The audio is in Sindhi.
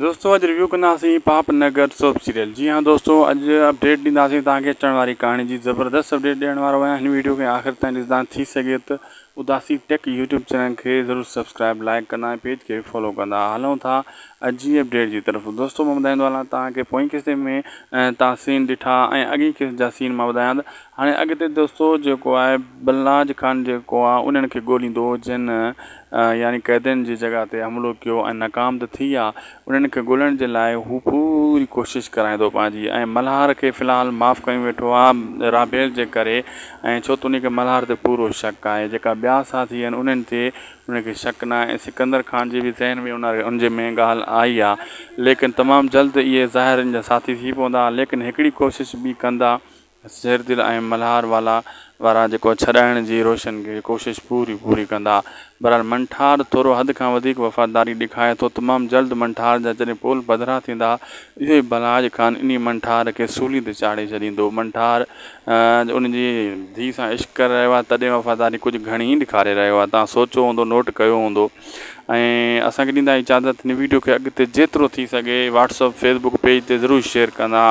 دوستو اڄ ريويو ڪنداسين پاپ نگر سوپ سيريل جي ها دوستو اڄ اپڊيٽ ڏينداسين توهان کي اچڻ واري ڪهاڻي جي زبردست اپڊيٽ ڏيڻ وارو آهيان هن ويڊيو کي آخر تائين ڏسندا ٿي سگهي ته اداسي ٽيڪ يوٽيوب چينل کي ضرور سبسڪرائب لائڪ ڪندا ۽ پيج کي فالو ڪندا هلون ٿا اڄ جي اپڊيٽ جي طرف دوستو مان ٻڌائيندو هلان توهان کي پوئين قسط ۾ توهان سين ڏٺا ۽ اڳين قسط جا سين مان ٻڌايان ته هاڻي اڳتي دوستو جيڪو آهي بلاج خان جيڪو آهي انهن کي ڳوليندو جن يعني قيدين جي جڳهه تي حملو ڪيو ۽ ناڪام ته ٿي ويا انهن کي ڳولڻ جي لاء هو پوري ڪوشش ڪرائيندو پنهنجي ۽ ملهار کي في الحال معاف ڪيون ويٺو آهي رابيل جي ڪري ۽ ڇو ته انهي کي ملهار تي پورو شڪ آهي جيڪا ٻيا ساٿي آهن انهن تي ان کي شڪ ناهي ۽ سڪندر خان جي به ذهن ۾ ان جي ۾ ڳالهه آئي آهي ليڪن تمام جلد اهي ظاهر ان جا ساٿي ٿي پوندا ليڪن هڪڙي ڪوشش ٻي ڪندا شيردل ۽ ملهار والا وارا جيڪو ڇڏائڻ جي روشن کي ڪوشش پوري پوري ڪندا. بھرحال منٺار ٿورو حد کان وڌيڪ وفاداري ڏيکاري ٿو. تمام جلد منٺار جا جڏهن پول پڌرا ٿيندا اهو ئي بلاج خان انهي منٺار کي سولي تي چاڙهي ڇڏيندو. منٺار ان جي ڌيء سان عشق ڪري رهيو آهي تڏهن وفاداري ڪجهه گهڻي ئي ڏيکاري رهيو آهي. توهان سوچيو هوندو نوٽ ڪيو هوندو ۽ اسان کي ڏيندا اجازت هن ويڊيو کي اڳتي جيترو ٿي سگهي WhatsApp Facebook page تي ضرور شيئر ڪندا.